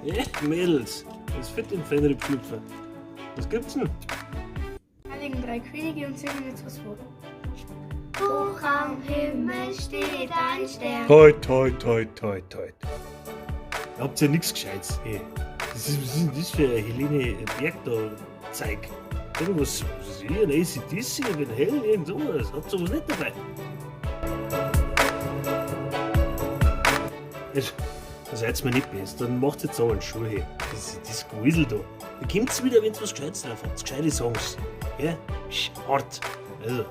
Ja, Mädels, das fit im Fenripschlüpfer. Was gibt's denn? Heiligen Drei Könige und singen jetzt was vor. Hoch am Himmel steht ein Stern. Toi, toi, toi, toi, toi. Ihr habt ja nichts Gescheites. Hey. Was ist denn das für ein Helene Berg da Zeug? Irgendwas, was ist hier, ein ACDC, ein Hell, irgend sowas. Habt ihr sowas nicht dabei? Also, da seid mir nicht besser. Dann macht jetzt auch einen Schuh her. Das ist das Gewiesel da. Da kommt's wieder, wenn's was Gescheites drauf habt. Gescheite Songs. Ja? Hart. Also.